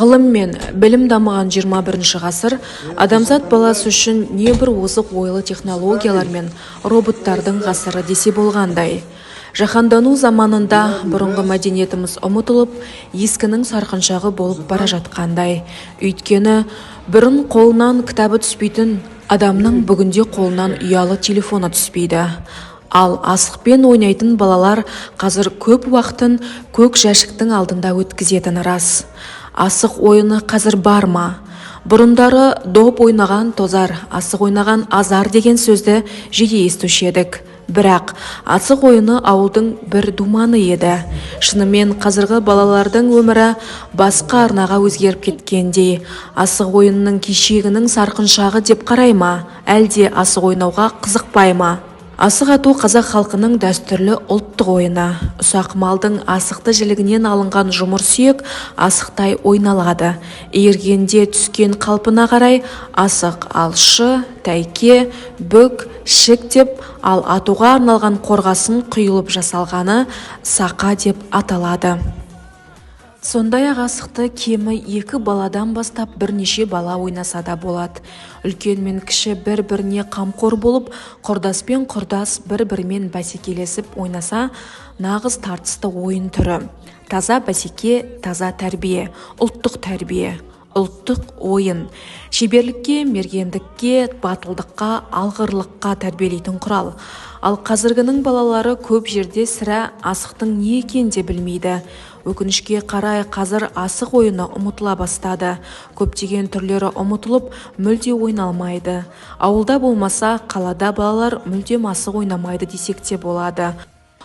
Ғылым мен білім дамыған 21 ғасыр адамзат баласы үшін небір озық ойлы технологиялар мен роботтардың ғасыры десе болғандай. Жаһандану заманында бұрынғы мәдениетіміз ұмытылып, ескінің сарқыншағы болып бара жатқандай. Өйткені бұрын қолынан кітабы түспейтін адамның бүгінде қолынан ұялы телефоны түспейді. Ал асықпен ойнайтын балалар қазір көп уақытын көк жәшіктің алдында өткізетіні рас. Асық ойыны қазір бар ма? Бұрындары «Доп ойнаған тозар, асық ойнаған азар» деген сөзді жиі естуші едік. Бірақ асық ойыны ауылдың бір думаны еді. Шынымен, қазіргі балалардың өмірі басқа арнаға өзгеріп кеткендей. Асық ойынының кешегінің сарқыншағы деп қарай ма, әлде асық ойнауға қызықпай ма? Асық ату — қазақ халқының дәстүрлі ұлттық ойыны. Ұсақ малдың асықты жілігінен алынған жұмыр сүйек асықтай ойналады. Иіргенде түскен қалпына қарай асық алшы, тәйке, бүк, шік деп, ал атуға арналған қорғасын құйылып жасалғаны сақа деп аталады. Сондай-ақ асықты кемі екі баладан бастап бірнеше бала ойнаса да болады. Үлкен мен кіші бір-біріне қамқор болып, құрдас пен құрдас бір-бірімен бәсекелесіп ойнаса, нағыз тартысты ойын түрі. Таза бәсеке, таза тәрбие, ұлттық тәрбие, ұлттық ойын. Шеберлікке, мергендікке, батылдыққа, алғырлыққа тәрбиелейтін құрал. Ал қазіргінің балалары көп жерде сірә асықтың не екенін де білмейді. Өкінішке қарай, қазір асық ойыны ұмытыла бастады. Көптеген түрлері ұмытылып, мүлде ойналмайды. Ауылда болмаса, қалада балалар мүлдем асық ойнамайды десек те болады.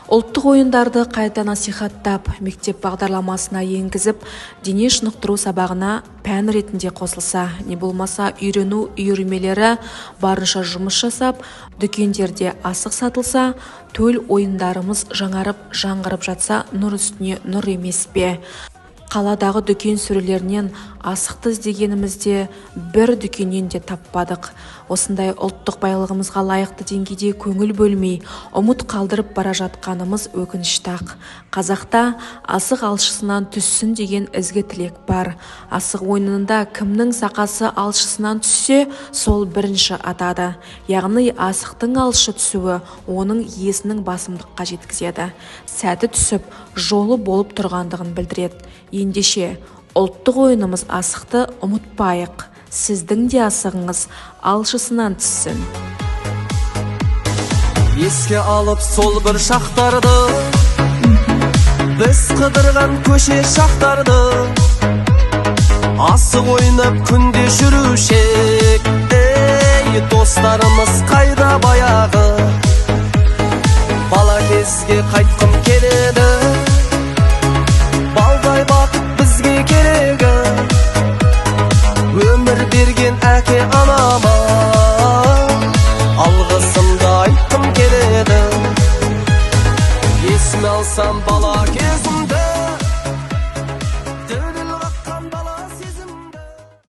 Ұлттық ойындарды қайта насихаттап, мектеп бағдарламасына енгізіп, дене шынықтыру сабағына пән ретінде қосылса, не болмаса үйрену үйірмелері барынша жұмыс жасап, дүкендерде асық сатылса, төл ойындарымыз жаңарып, жаңғырып жатса, нұр үстіне нұр емес пе? Қаладағы дүкен сөрелерінен асықты іздегенімізде, бір дүкеннен де таппадық. Осындай ұлттық байлығымызға лайықты деңгейде көңіл бөлмей, ұмыт қалдырып бара жатқанымыз өкінішті-ақ. Қазақта «Асық алшысынан түссін» деген ізгі тілек бар. Асық ойынында кімнің сақасы алшысынан түссе, сол бірінші атады. Яғни асықтың алшы түсуі оның иесінің басымдыққа жеткізеді, сәті түсіп, жолы болып тұрғандығын білдіреді. Ендеше, ұлттық ойынымыз асықты ұмытпайық. Сіздің де асығыңыз алшысынан түссін. Еске алып сол бір шақтарды, біз қыдырған көше шақтарды, асық ойнап күнде жүруші ек. Ей, достарымыз қайда баяғы? Бала кезге қайтқым келеді, балдай бақыт бізге керегі. Өмір берген әке анама алғысымды айтқым келеді. Есіме алсам